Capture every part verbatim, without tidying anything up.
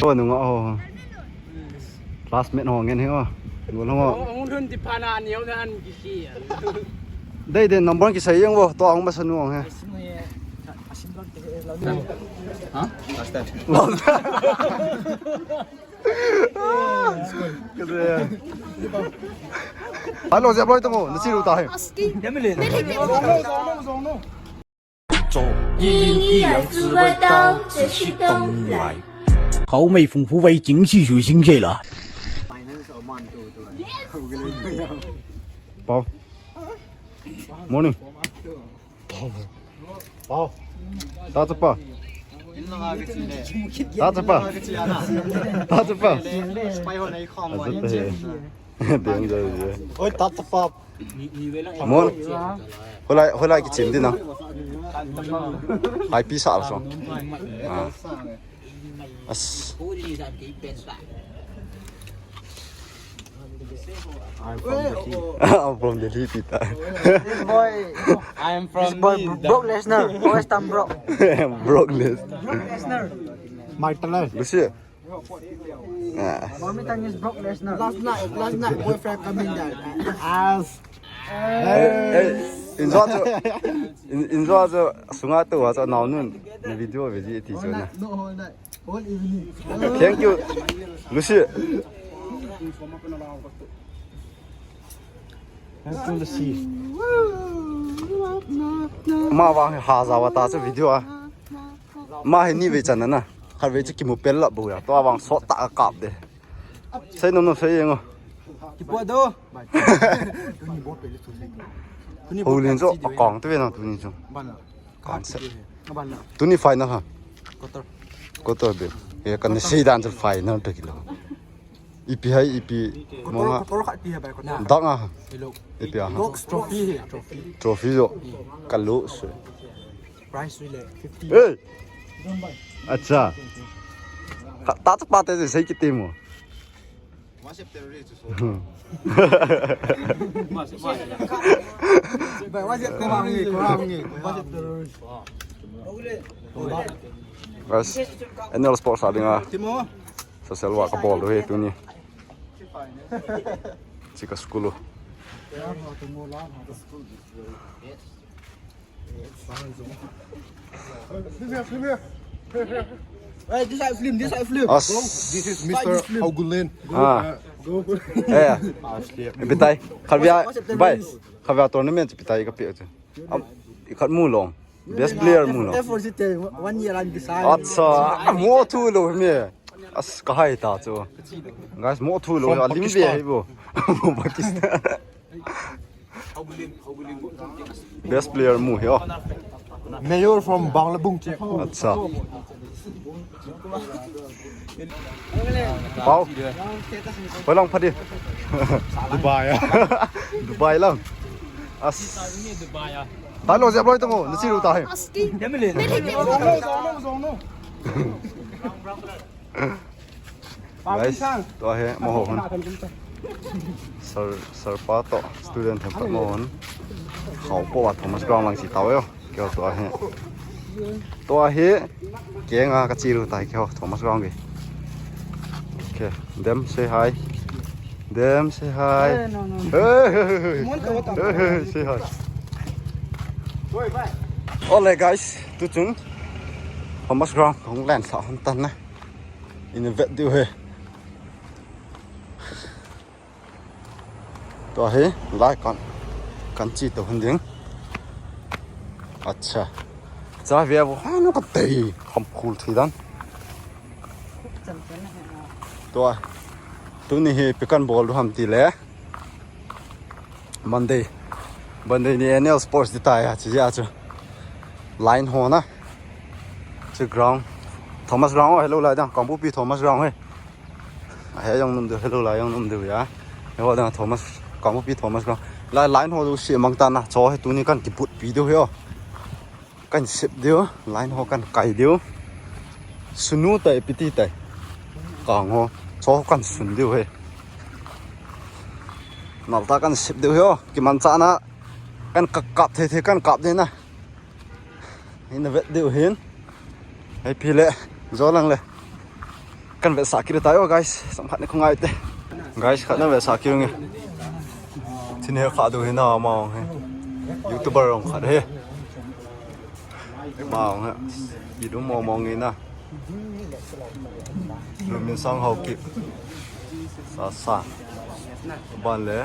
Oh, nunga ho. Classmate ho ngen he o. Ngol ho. Hung thun ti phana ni ho na an kisi. Dei dei number kisei jeng vo. To hung masa nu hung he. Ha? Last time. Last time. Hello, Zep Roy Tongo. Nasi lu tahe. Asking. 中医营养滋味道，这是冬来。口味丰富，味精细，属于新鲜了。Pau. Morning. Pau. Ta chapa. Ta chapa. Ta chapa. Azat he. Deng deng. Oi, ta chapa. Mon. Hoilai, hoilai kichim din na. Ai pi sa so. Ah. As. I'm from Delhi, Peter. This boy, I'm from this boy, Brock Lesnar. Always time Brock. Brock Lesnar. Brock Lesnar. Lucia. Ah. Mommy Tang is Brock Lesnar. Last night, last night, boyfriend coming there. As. Hey, hey, enjoy to, en-, enjoy to, sunga to, what's on now noon? The video, video, teacher. Whole night, no, whole night, whole evening. Thank you, Lucy. Thank you, Lucy. Ma vang ha jawa ta chu video a. Ma hi ni ve chan na. Khat ve chu kimu pel la bu ya. To vang sot ta kap de. Sei nom nom sei ngo. Kipo do. Houlim chu akong te ve na tuni chu. Kong se. Tuni final ha. Quarter. Quarter be. He kan sei dan chu final te kilo. Ipi hai ipi mo ha. Quarter khat pi ha bai quarter. Dang a. Hello. Ipi a ha. Box trophy he, trophy. Trophy jo. Kalu su. Price le fifty. Hey. Acha. Ka, ta ta pa te sei kiti mo. Bas, annual sports a dinga. Social work ka bol diu hi tuni. Chika school u. Hey, this side film, this side film. As. This is Mister Augulin. Ah. Go. Eh. Bitai. Khavya, bai. Khavya tournament bitai ka pe chu. Am, khat mu long. Best player mu long. One year and beside. Acha, mo thu lo me. As ka hai ta chu. Guys, mo thu lo. Alim ve hai bo. Pakistan. Best player mu hi o. Mayor from Banglabung che. Acha. Pau. Hoilang pha di. Dubai a. Dubai lang. As. Dubai a. Dai lo jep loi tamo. Nasi lu ta hai. Asking. Guys, tua hi mo hon. Sir, sir pa to student them pa mo hon. Khao po a Thomas Ground lang si tao yo. Keo tua hi. Tua hi. Kenga ka chiru tai keo Thomas Ground ge. Okay, them say hi. Them say hi. Hey, no, no, no. Hey, hey, hey, hey. Hey, hey, say hi. Ole guys, tu chung. Thomas Ground kong len sa hon tan na. In a vet diu he. Tua hi, lai kan, kan chi to hun ding. Acha. Cha ve vo ha no ka tei, kham khul thi dan. Tua. Tuni hi pi kan bol du ham ti le. Monday. Monday ni annual sports di tai a, chi a chu. Line ho na. Chu ground. Thomas Ground, hello lai dang. Kangpokpi Thomas Ground he. Ahe jong nom diu, hello lai jong nom diu ya. He ho dang Thomas, Kangpokpi Thomas Ground. Lai line ho du si mang ta na. Cho he tuni kan kiput pi diu he o. Kan sep diu, line ho kan kai diu. Sunu tai, piti tai. Kang ho, cho kan sun diu he. Nalta kan sep diu he o. Kimanchah na. Kan ka kap thei thei kan kap ding na. Hin vet diu hin. Hei pi le. Zo lang le. Kan vetsah kit tai o guys. Sam khat ni khungai te. Guys khat na vetsah kit nge. Thin he kha du hin na ma ong he. YouTuber ong khat he. Ma ong he. I du mo mo nge na. Lu min sang hau kip. Sa sa. Ban le.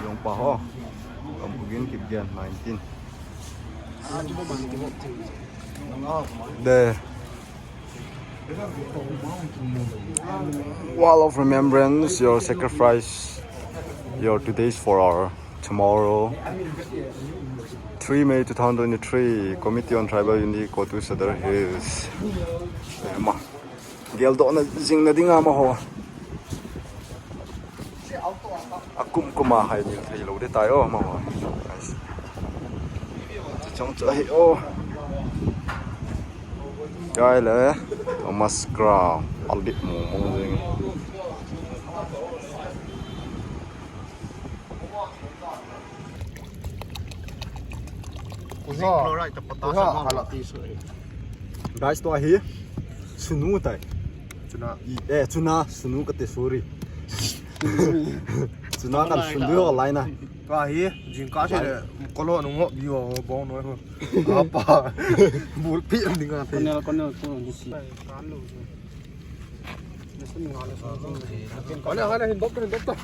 Yong pa ho. Kam ugin kip gen nineteen. De. Wall of Remembrance, your sacrifice, your today's for our tomorrow. Three May two thousand twenty-three, Committee on Tribal Unity, Kotu Sadar Hills. Ema. Geldohna jingna dinga ma ho. Akum kuma hai ni thei lo de tai o ma ho. Chong cho hi o. Kai le Thomas Crown. Albit mo mo jing. Zinc chloride to potassium. Guys, tua hi sunu tai. Chuna. Eh, chuna, sunu kate, sorry. Chuna kan sunu lai na. Tua hi jingkah se le kolo nung ho bi ho bong noi ho. Apa. Bul pi ding a. Konel, konel, konel, disi. Hale, hale, hin dop ta, hin dop ta.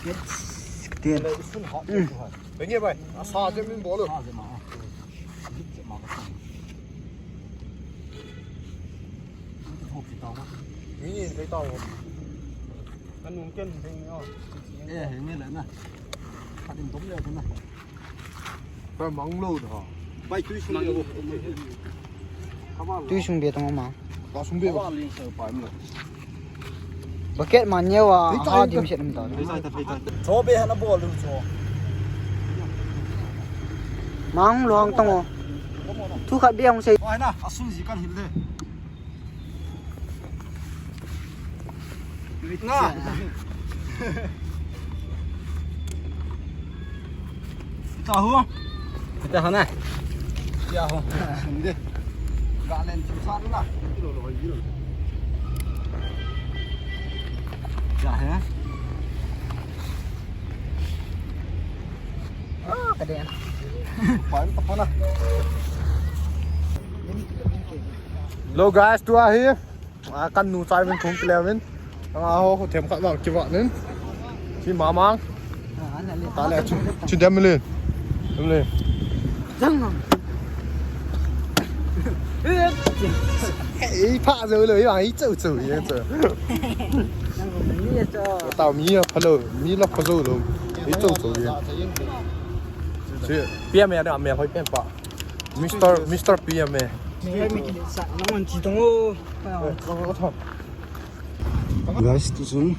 Yes, kati. Pengi bai, asa je min bol lo. Ni ni kai tao. Kan nung ken ding yo. Eh, hin ni le na. Khat in dom le na. Ba mang lo da. Bai tui sung le. Tui sung be tong ma. Ba sung be. Ba ling sa pa mi. Bucket man neo a, ha dim set um ta. Cho be hana bol lu cho. Mang lo hang tong o. Thu khat be hong sei. Oi na, asun ji kan hil de. Nga. Ita ho. Ita ho na. Ita ho. Sunde. Galen chu sa na. Ita he. Ah, kade. Pan tapana. Hello guys, tua hi. A, kan nu chai vin thum kile vin. Anga ho, ho them khat vang kiva nin. Chi mamang. Ta le chu, chu dem le. Dem le. Ei, pha zo lo, ei, chau chau, ei, chau. Tao mi a pha lo, mi la pha zo lo. Ei, chau chau, ei. Chi, pia me a, me hoi pen pa. Mister, Mister P M A. Guys, tu sun.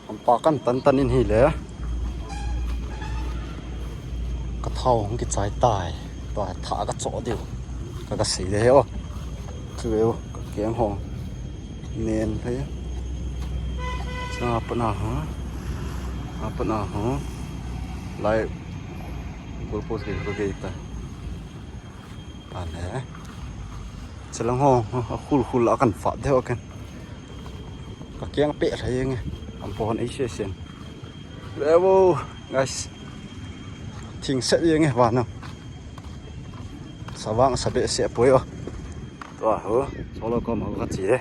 Ampa kan tan tan in hi le. Ka thao hong kichai tai. Tua tha ka cho diu. Ka ka sei de he o. Chu ve o, ka keng hong. Nen phei. Cha pa na ha. A pa na ha. Lai. Gol pos ke ko ke ta. Ale. Chalang ho, a khul khul a kan fat de ho ken. Ka keng pe thai nge. Am pon ei se sen. Levo, guys. Thing set nge vana. Savang sabe se poi o. Tua ho, solo ko ma ka chi de.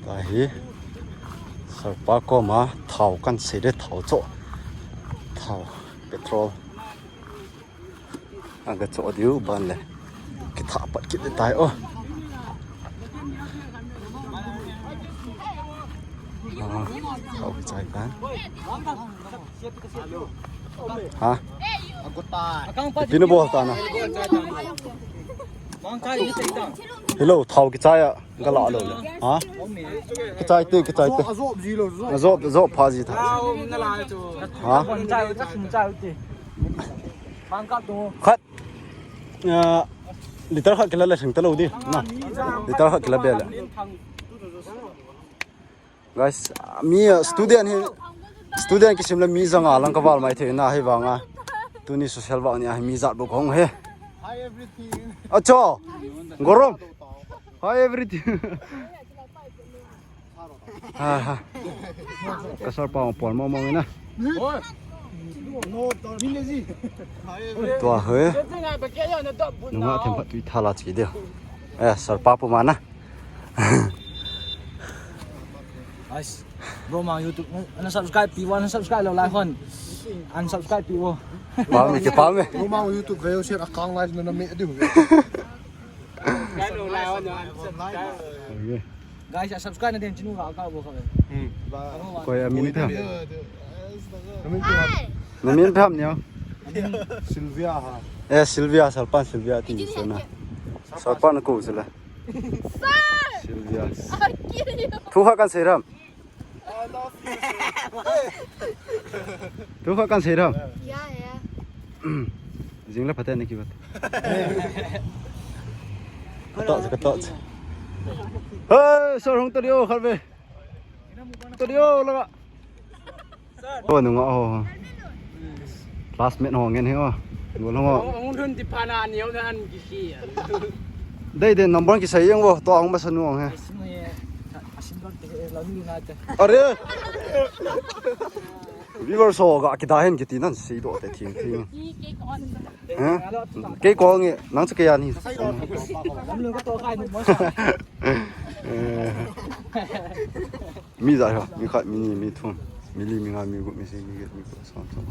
Tahi, Sarpa koma thao kan sei de thao cho. Thao, petrol. Aga cho diu ban le. Kitha pat kit de tai o. Ah, thao kichai kan. Ha? Pinu bol ta na. Hello, thao kichai a gala lo le. Ha? Kichai te, kichai te. Azop, azop pha ji ta. Ha? Khat. Ah, liter khat kila le thang ta lo di. Na. Liter khat kila be le. Guys, mi, uh, student hi, student kisim le mi janga lang kaval mai thei na hi vanga. Tuni social work ni a hi mi jat bu kong he. Hi everything. Acho. Gorom. Hi everything. Ha ha. Ka sir pa pon mo mo na. Tua he. Nunga them phat tui thala chi de. Eh, sir pa pu mana. Guys, bro, ma YouTube, na subscribe pi, na subscribe lo lai hon. Unsubscribe pi wo. Pame, ke pame. Bro, ma YouTube video share account live na na me diu. Guys, ya subscribe na den chinu ka ka bo ka. Hmm. Koi amin pha. Namin pha ni. Sylvia ha. Eh, Sylvia, Salpan Sylvia ti so na. Salpan ko sila. Sir! Sylvia. I'll kill you. Thu kha kan seiram. Thu kha kan seiram. Yeah, yeah. Jing la phaten ni ki bat. Ka to, ka to. Hey, sir, hung to dio kharve. To dio la. Ko nunga ho. Classmate ho ngen he o. Ngol ho. Hung thun ti phana ni ho na an ki si. Dei de number ki sai yang wo to ang ma sanu ang he. Are. Viewers ho ga ki da hen ki ti nan si do te thing thing. He? Kei ko nge nang cha ke ya ni. Eh. Mi ja ho, mi khat, mi ni, mi thum, mi li, mi nga, mi gup, mi sagi, mi get, mi gup, som, som.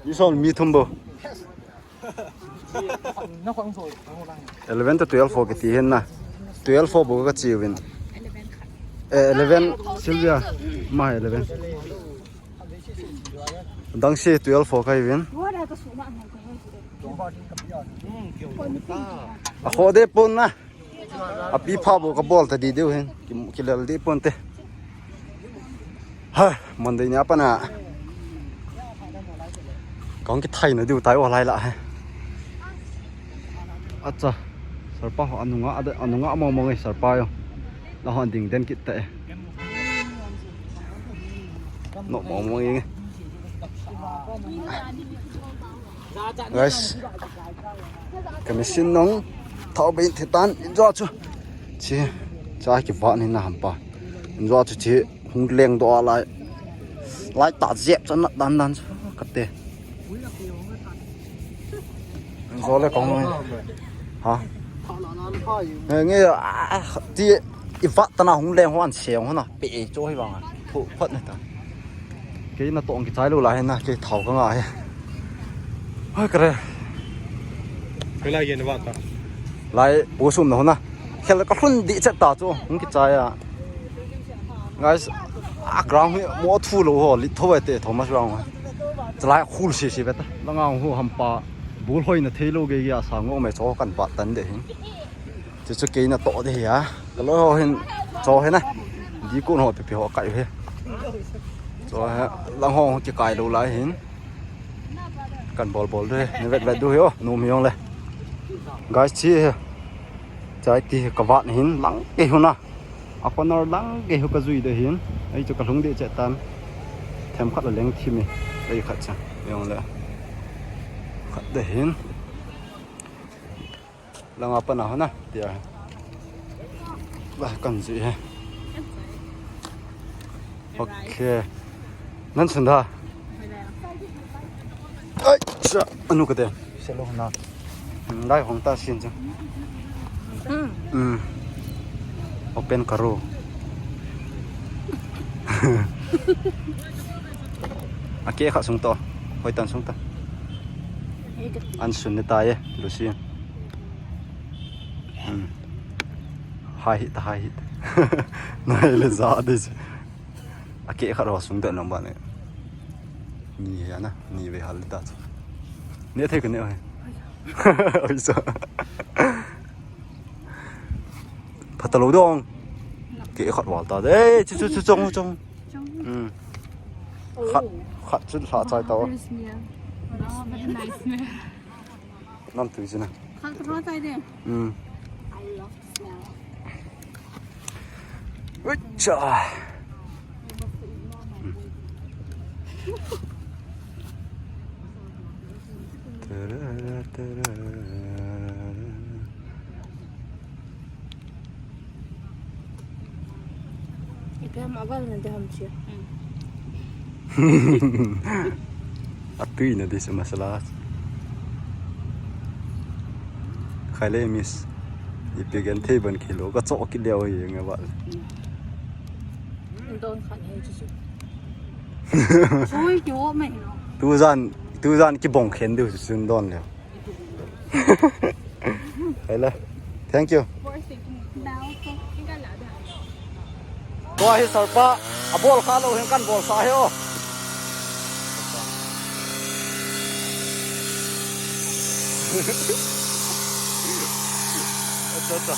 Mi som, mi thum bo. Eleven to twelve ho kiti hen na. Twelve ho bo ka chi uvin. Eh, eleven Sylvia. Ma eleven. Dang si twelve ho ka uvin. A kho de pon na. Api pha bo ka bol ta di deu hin. Ki, ki lel di pon te. Ha, Monday ni apa na. Kong ki thai na diu tai o lai la he. Acha. Sir pa ho anunga, ada, anunga mo mo ngai sir pa yo. La hon ding den kit ta e. No mo mo ngai. Guys, ka machine nong thao bei the tan in jo chu. Chi, cha ki va ni na ham pa. In jo chu chi hung leng do lai. Lai ta jep cha na dan dan chu ka te. In jo le kong. Ha. Nge, nge, ah, ti i va ta na hung leng ho an se ho na. Pe e cho hi vang a. Phu, phat ni ta. Kei na tong kichai lou lai na, kei thao ka ngai. Hoi kare. Kei lai gen va ta. Lai pu sum na hona. Khel ka hlun di chet ta chu, hung kichai a. Guys, a ground hi mo thu lou ho, lit tho te Thomas ground. Chalai khul si si ve ta. Langa hu hampa bul hoi na thei lou ge ya sa ngo me cho kan va tan de hin. Chu chu kei na to de hi a. Ka loi ho hin cho hi na. Di kun ho pi pi ho kai hi. Cho hi lang ho ki kai lou lai hin. Kan bol bol de. Ni vet vet du hi o. Nu mi yong le. Guys chi hi. Chai ti ka vat hin lang ke hu na. A corner lang ke hu ka jui de hin. Ai chu ka lhung de che tan. Them khat la leng thi mi. Ai khat cha. Yong le. Khat de hin. Langa pana hona tia. Ba kan ji he. Okay. Nan sunda. Ai, sa anu kate. Selo na. Lai hong ta sin cha. Hmm. Open karo. Ake kha sung to. Hoi tan sung ta. An sun ni ta ye, Lucy. Hmm. Hai hit, hai hit. Nai le za de. Ake kha ro sung ta nang ba ne. Ni ya na, ni ve hal ta. Ne the ke ne oi. Oi sa. Phatalo dong. Ke khat wal ta. Eh, chu chu chu chong chong. Hmm. Khat khat chu la chai ta. Nam tu chu na. Khat khat chai de. Hmm. I love the smell. Ui cha. Ipi ham aval na de ham chia. Atui na de se masala. Khai le miss. Ipi gen thei ban kilo ka cho ki leo ye nga val. Don khan he chu chu. Sui ki wo mai lo. Tu jan, tu jan ki bong khen du sun don le. Hai la. Thank you. Tua hi sarpa, abol kha lou hin kan bol sa hi o. Acha, acha.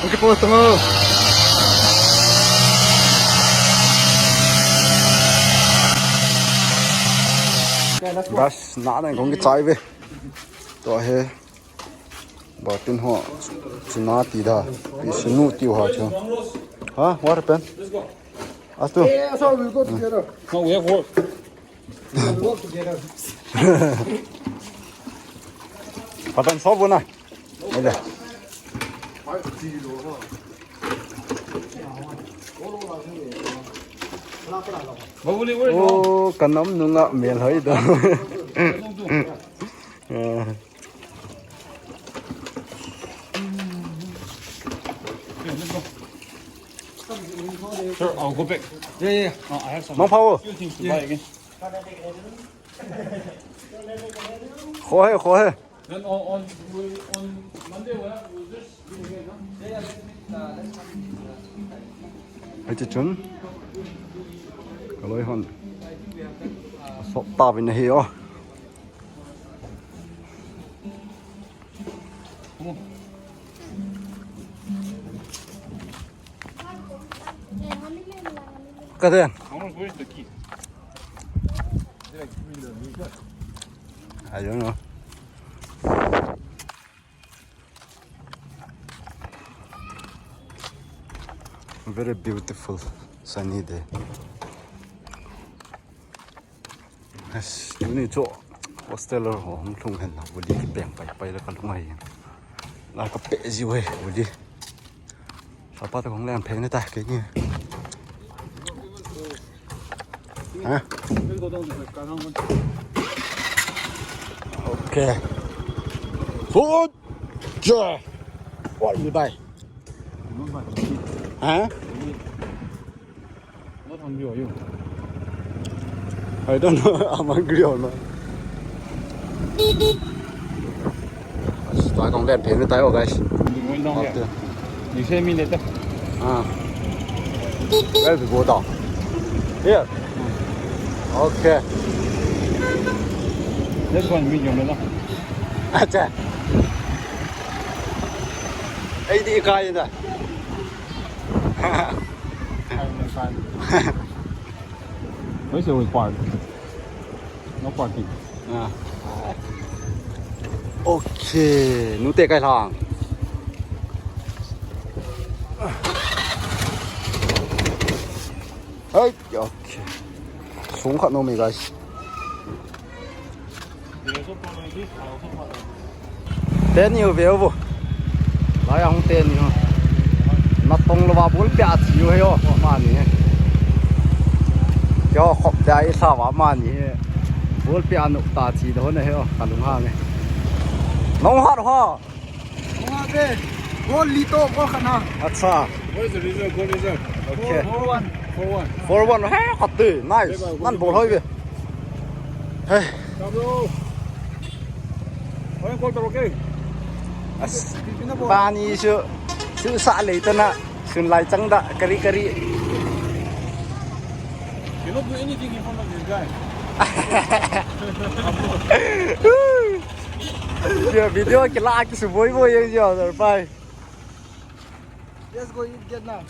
Hung kipost tang o. Guys, na nang kong kichai ve. Tua hi. Batin ho. Chuna ti da. Pi sunu ti ha chu. Ha? What happened? Astu. Yeah, so we'll go together. No, we have work. We'll work together. Patan so bu na. Ele. Babuli, where is your mom? Oh, kanam nunga mel hoi da. Eh. Okay, let's go. Sir, I'll go back. Yeah, yeah, yeah. Uh, I have some Mang Pao. Few things to buy again. Kho hai, kho hai. Then on, on, on Monday, we'll, we'll just meet again, huh? Hiti chun. Kaloi hon. Sop ta vin hi o. Come on. Kaden. Where is the key? I don't know. Very beautiful sunny day. Tuni chu hostel ho hung lhung hen la, vuli kipeng pai pai la kalung ahi. La kape jiu ve vuli. Sapa ta kong len pheng ni ta ke ni. Ha? Okay. Food. Ja. What you buy? Ha? Not hungry, are you? I don't know. I'm hungry or not. Tua kong len pheng ni tai o, guys. You going down here. You say me later. Ah. Where we go down? Here. Okay. Let's go and meet your mother. Acha. Ei di kai da. Where's your park? No parking. Ah. Okay, nu te kai lang. Hey, okay. Sung khat nom e, guys. Teni u ve u. Lai ang teni u. Na tong lova bul pia chi u he o. Mani he. Kyo khop da i sa va mani he. Bul pia nu ta chi do ne he o. Ka lung ha nge. Nong hat ha. Nong hat de. Goal li to goal khat na. Acha. What is the result? Goal result. Okay. Four one. Four one. Four one. He, khat de. Nice. Nan bol hoi ve. Hey. Tablo. Oi, call taro ke. As, bani su, su sa le ta na, sun lai chang da, kari kari. Cannot do anything in front of this guy. Video, video kila kisuboi boi jeng jia, sir pai. Let's go eat, get now.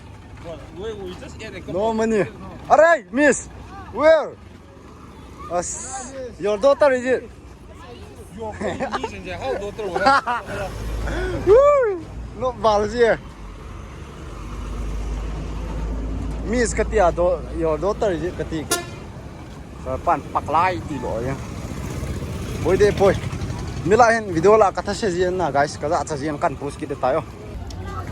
Bro, we, we just ate a cup. No money. Alright, miss. Where? As, your daughter, is it? Your daughter. Woo! Not bad, yeah. Miss, kati a do, your daughter, is it? Kati. Sir pan paklai ti lo ya. Boi de boi. Mila hin video la ka thase jin na, guys, ka ja cha jin kan post kit de tayo.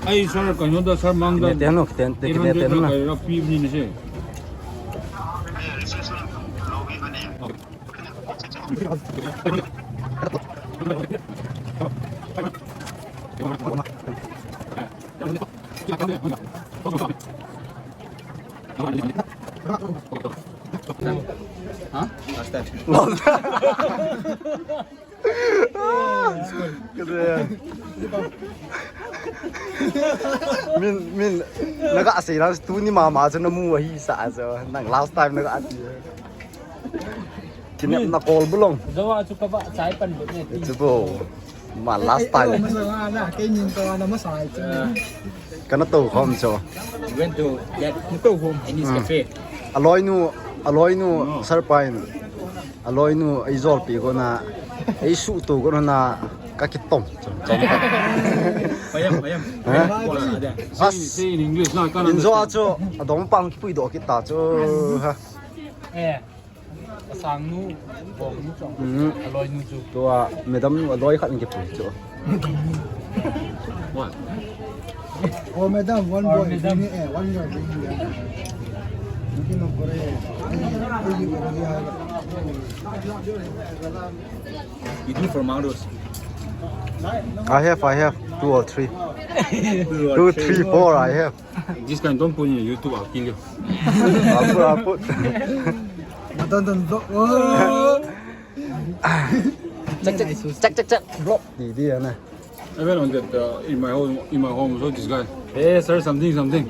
Ai, sir, ka nyo da, sir, mang da. Te no, te, te, te, te no. Ka ra pi ni ne se. Huh? Last time. Last time. Min, min, naga sei lang tuni mama chu namu ahi sa chu. Nang last time naga sei. Kini na call bulong. Dawa chu ka ba chai pan bu ne. Chu bo. Ma last time. Masa na, kei min to na masa ai chu. Kana to khom chu. We went to that Chinese cafe. Aloinu, aloinu, sir pain. Aloinu, ei jol pi ko na, ei su to ko na, ka kitom. Chom, chom. Payam, payam. Huh? Say, say in English, no, I can't understand. Injo a chu, adong pang kipui do kita chu. Ha. Eh. Asang nu, bong nu chong. Mm. Aloi nu chu. Tua, madam nu aloi khat in kipui chu. What? Oh, madam, one boy, madam. Bring it, eh, one girl, bring it, eh. Looking for a, eh, eh, eh, eh. You do for models? I have, I have two or three. Two or three, four, I have. This kind don't put in YouTube, I'll kill you. I'll put, I'll put. Don't, don't, don't. Oh. Check, check, check, check, check. Block. Di, di, na. I went on that, uh, in my home, in my home, so this guy, "Hey, sir, something, something."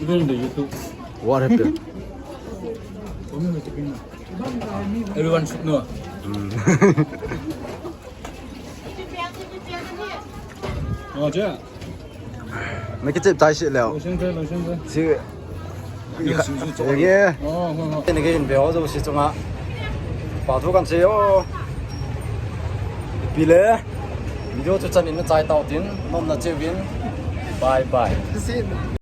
Even in the YouTube. What happened? Everyone should know. Mm. Oh, yeah. Make it tip tai sit leo. Lo sing te, lo sing te. Si. Lo sing te. Ye. Oh, oh, oh. Ni ke in be ho jo si chunga. Pa thu kan se yo. Pi le. Video chu chan in na chai tau tin. Nom na che vin. Bye bye.